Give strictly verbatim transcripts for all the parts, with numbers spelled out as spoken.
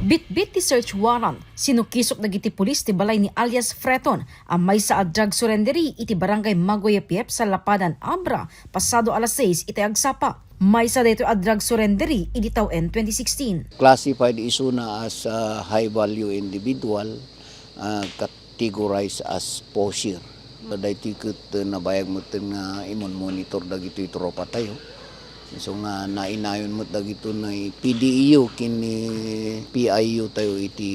Bitbit ti search warrant, sinukisok dagiti pulis ti balay ni alias Freton a maysa a drug surrenderee iti Barangay Magoya Piep, Sallapadan, Abra, pasado alas sais iti agsapa. Maysa daytoy a drug surrenderee idi tawen twenty sixteen. Classified isuna as a high value individual, ah, categorized as poseur. Daytoy ket, eh, nabayag metten nga immonitor dagitoy tropa tayo. So nga nainayon met dagito ni P D E U ken ni P I U tayo iti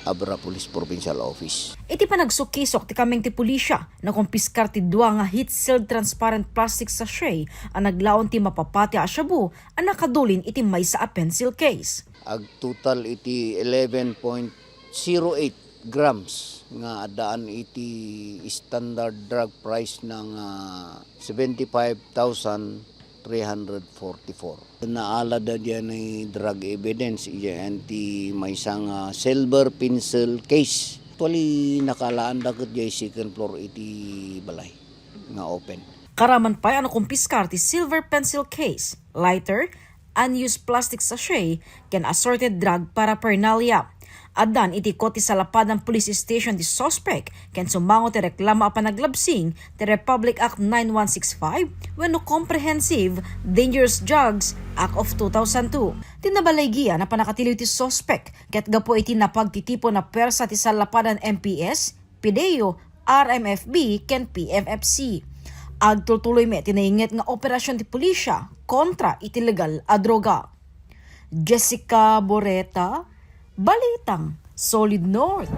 Abra Police Provincial Office. Iti panagsukisok ti kameng ti pulisya, nakumpiskar ti dua nga heat-sealed transparent plastic sachet a naglaon ti mapapati a shabu a nakadulin iti maysa a pencil case. Agtotal iti eleven point zero eight grams nga addaan iti standard drug price na nga seventy-five thousand three hundred forty-four. Naalada diay drug evidence idiay ti maysa nga silver pencil case. Actually, nakaalaanda ket diay second floor iti balay nga open. Karaman pay a nakumpiskar ti silver pencil case, lighter, unused plastic sachet, ken assorted drug paraphernalia. Addan iti kot ti Sallapadan Police Station ti suspek ken summango ti reklamo a panaglabsing ti Republic Act nine one six five wenno Comprehensive Dangerous Drugs Act of two thousand two. Ti nabalaygian a pannakatiliw ti suspek ket gapu iti napagtitipon a puwersa ti Sallapadan M P S, PDEU, R M F B ken P M F C. Agtultuloy met ti nainget nga operasion ti pulisya kontra iti legal a droga. Jessica Boreta, Balitang Solid North.